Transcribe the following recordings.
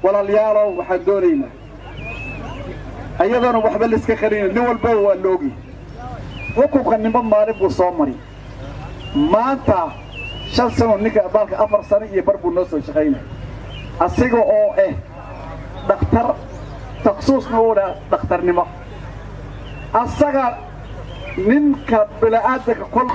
Walaalayaalow, waxaan doonaynaa ayadoona waxba laiska qarinin, nin walba waa loogi xukunka ninba maalin buu soo mari. Maanta 5 sano ninka baalka 4 sano iyo bar buu noo soo shaqaynay, asiga oo ah dhakhtar, taksuusna u leh dhakhtarnimo. Asaga ninka bila'aadanka kol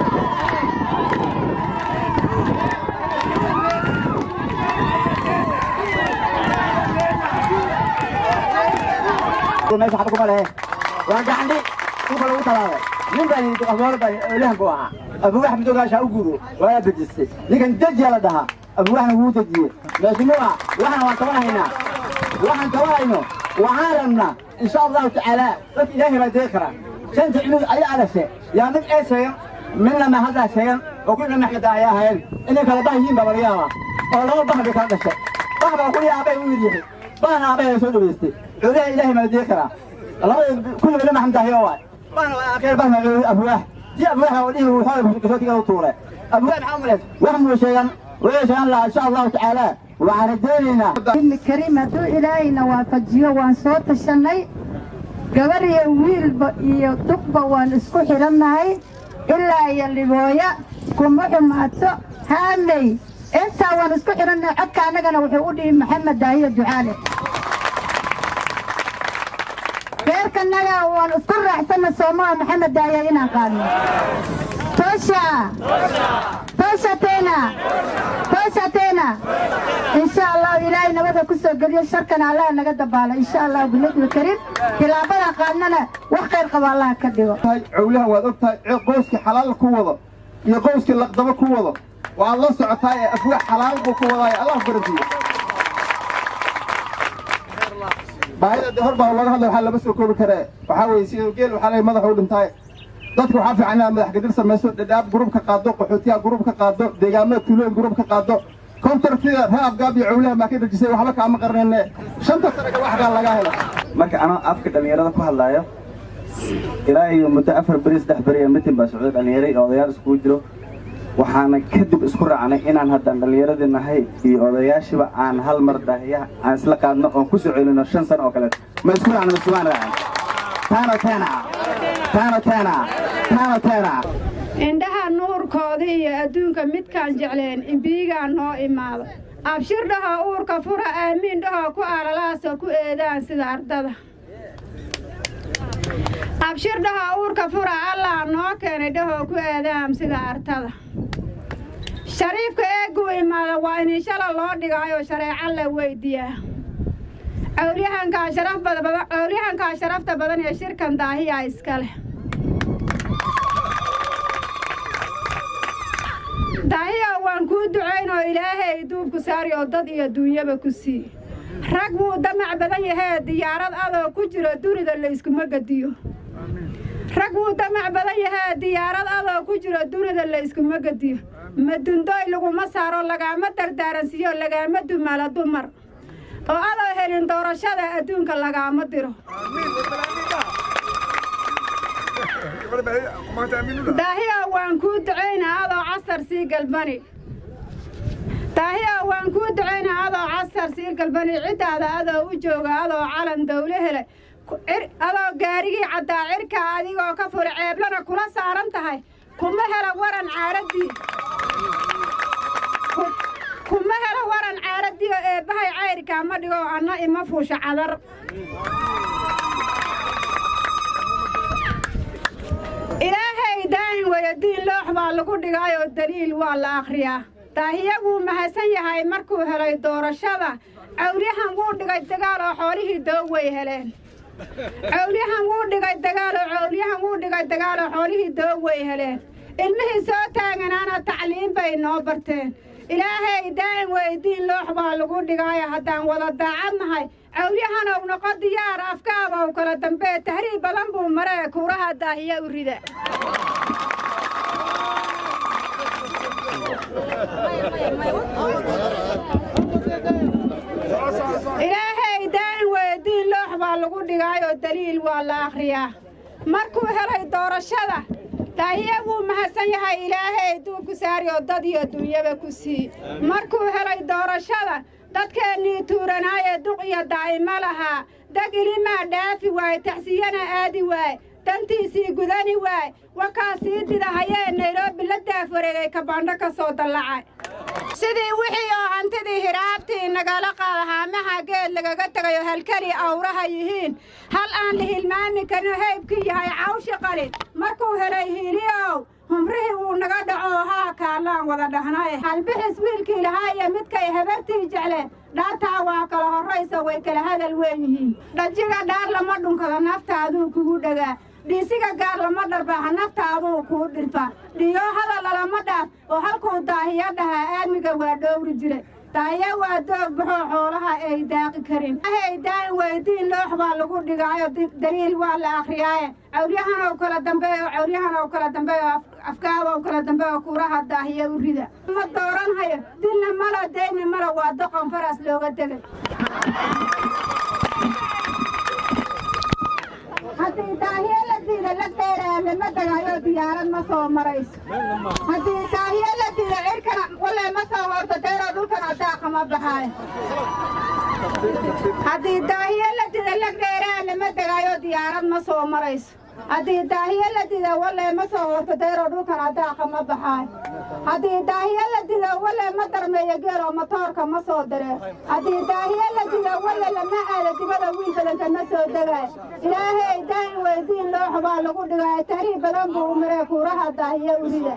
Meesha waxba kuma lehe, waa gacandhi dhulka lagu talaabay. Nin baa yidhi, Afgoor baa lehan buu ahaa, Abuwax madoogaasha u guuro waa dejistay. Ninkan dejiya la dhahaa, Abuwaxna wuu dejiyey. Meeshimuha waxana waan tabanahaynaa, waxaan tabanayno waxaan rabnaa, insha Allahu tacaala, dadka Ilaahay baa deegi karaa. Shanta cunug ayaa dhashe yaa mid ee sheegan, midna ma haddaa sheegan oo kulna Maxmed ayaa ahayn. Inay kala bah yihiin baa laga yaabaa, oo laba bah bay kala dhashay. Bah baa kulii aabbahay u yidhi, bahna aabbahay soo dhaweystay. Culiha Ilaahay baa deegi karaa. Labada kulli wala Maxmed ahiyo waay, bahna waa akheer, bahna Abuwaax si Abuwaax oo dhihi wuxuu kasootiga u tuuray. Abuwaax maxaa umaleys wax muu sheegan, way sheegan lahaa, insha Allahu tacaala waxaan rajaynaynaa. Kariim, hadduu Ilaahayna waafajiyo, waan soo tashanay. Gabar iyo wiilba iyo duqba waan isku xidhannahay ilaa iyo Libooya kuma xumaato Haamey, intaa waan isku xidhannahay. Codka annagana wuxuu u dhihi Maxamed Daahiyo Ducaale. Reerkanaga waan isku raacsanna, soomaa Maxamed Daahiya inaan qaadno. Tosha, tosha tena, tosha tena, insha Allahu. Ilaahay nabada ku soo geliyo, sharkana Allah naga dabaalo, insha Allahu bilidni karim. Tilaabadan qaadnana wax khayr qabo Allah ka dhigo. Cawlahan waad og tahay, qoyskii xalaal ku wado iyo qoyskii laqdabo ku wado waad la socotaa. Ee Afwax xalaal buu ku wadaay, Allah garantiyo. Baahida de hor baa looga hadlay, waxaa lama soo koobi karee. Waxaa weeye sida geel waxaa leeyahay madaxa u dhintaay. Dadka waxaa fiican inaad madax gadir samayso, Dhadhaab group ka qaado, qaxootiyaha group ka qaado, deegaamada tuulooyin group ka qaado. Kontartida ree Afgaab iyo Cawlaha maa ka dejisay, waxba kaama qarnayne. 5ta sano wax kaa lagaa helo. Marka anoo afka dhallinyarada ku hadlaayo, ilaa iyo muddo 4 beri, 3 beri ee mitin baa socday, dhallinyaro iyo odayaal iskugu jiro. Waxaana kadib isku raacnay inaan haddaan dhallinyaradii nahay iyo odayaashiba aan hal mar Daahiyaha aan isla qaadno oon ku soo celino 5 sano oo kaleeto. Ma isku raacno? Masumaan raacan? Tano tena, tano tena, tano tena. Indhaha nuurkooda iyo adduunka midkaan jecleen imbiigaa noo imaado. Abshir dhahoo, uurka fura, aamiin dhahoo, ku alalaasoo ku eedaan sida ardada. Abshir dhahoo, uurka fura, Allah noo keenay dhahoo, ku eedaam sida artada. Shariifka eegguu imaada waa in inshala loo dhigaayo, shareeco la weyddiiyaa. Cawlyahankaa sharaf badan, cawlyahankaa sharafta badan ee shirkan Daahiyaa iska leh. Daahiya, waan kuu ducayn oo Ilaahay duubku saari oo dad iyo duunyaba ku sii. Rag wuu damac badan yahee, diyaarad adoo ku jiro dunida layskuma gediyo. Rag wuu damac badan yahee, diyaarad adoo ku jiro dunida layskuma gediyo. Madundooy laguma saaro, lagaama dardaaransiiyo, lagaama dumaalo dumar oo adoo helin doorashada adduunka lagaama diro. Daahiya, waan kuu ducaynaa adoo casar sii galbani. Daahiya, waan kuu ducaynaa adoo casar sii galbani, ciddaada adoo u jooga, adoo calan dawle hele, adoo gaarigii caddaa cirka adigoo ka fula, ceeblana kula saaran tahay. Kuma hela waran caaraddii, kuma helo waran caaradiyo. Eebbahay cayrkaa ma dhigo, anna ima fuusha cadar. Ilaahay daahin weyo, diin loox baa lagu dhigaayoo daliil waa la akhriyaa. Daahiya wuu mahadsan yahay markuu helay doorashada. Cawlyahan wuu dhigay dagaal oo xoolihii doog way heleen. Cawlyahan wuu dhigay dagaal oo cawlyahan wuu dhigay dagaal oo xoolihii doog way heleen. Ilmihii soo taaganaana tacliin bay noo barteen. Ilaahay daa'im weydiin loox baa lagu dhigaayo, haddaan wada daacad nahay. Cawlyahanow noqo diyaar, afkaabow kala dambee, tahriib badan buu maree, kuuraha Daahiya u rida. Ilaahay daa'im weydiin loox baa lagu dhigaayoo daliil waa la akhriyaa. Markuu helay doorashada, Daahiya wuu mahadsan yahay. Ilaahay duubku saari oo dad iyo dunyaba ku sii. Markuu helay doorashada, Dadkeennii tuuranaayee duq iyo daa'imo lahaa, dag ilimaa dhaafi waaye, taxsiyana aadi waaye, dantiisii gudani waay. Wakaa sii didahayee Nairobi la daaf wareegay, kabaandho ka soo dallacay. Sidii wixii oo hantidii hiraabtii nagala qaada, haamaha geed lagaga tagayo, halkeli awraha yihiin, hal aan la hilmaami karin, haybkii yahay cawshi qalin. Markuu helay hiiliyow, humrihii wuu naga dhaco, haa kaallaan wada dhahnay. Halbixis wiilkii lahaa iyo midkay habartii jecleen, dhaartaa waa kala horraysa, way kala hadal weyn yihiin. Dhajiga dhaar lama dhunkado, naftaaduu kugu dhagaa. Dhiisiga gaar lama dharbaaxa, naftaaduu kuu dhirfa. Dhiyo hadal lalama dhaaf oo halkuu daahiyo dhahaa, aadmiga waa dhowri jiray. Daahiyo waa doog baxoo xoolaha ay daaqi karin. Ahay daa'in weydiin, loox baa lagu dhigaayo, daliil waa la akhriyaaye. Cawlyahan oo kala dambeeyo, cawlyahan oo kala dambeeyo, afkaaba oo kala dambeeyo, kuuraha daahiyo u rida. Ma dooranhayo, dilna mala, deyna mala, waa doqon faras looga degay. Haddii daahiye la diida, la dheeraa lama degaayo, diyaarad ma soo marayso. Haddii daahiye la diida, cirkana walle ma soo horto deeroo, dhulkana daaqa ma baxaayo. Haddii daahiye la diida, la dheeraa lama degaayo, diyaarad ma soo marayso. Haddii daahiye la diida, walle ma soo horto deeroo, dhulkana daaqa ma baxaayo. Haddii daahiye la diida, walle ma darmeeyo geeloo, matoorka ma soo dareer. Haddii daahiye la diida, walle lama aado dibada, wiil badanka ma soo degaayo. Ilaahay daa'in weydiin, loox baa lagu dhigaayo, tahriib badan buu u maray, kuuraha daahiye u rida.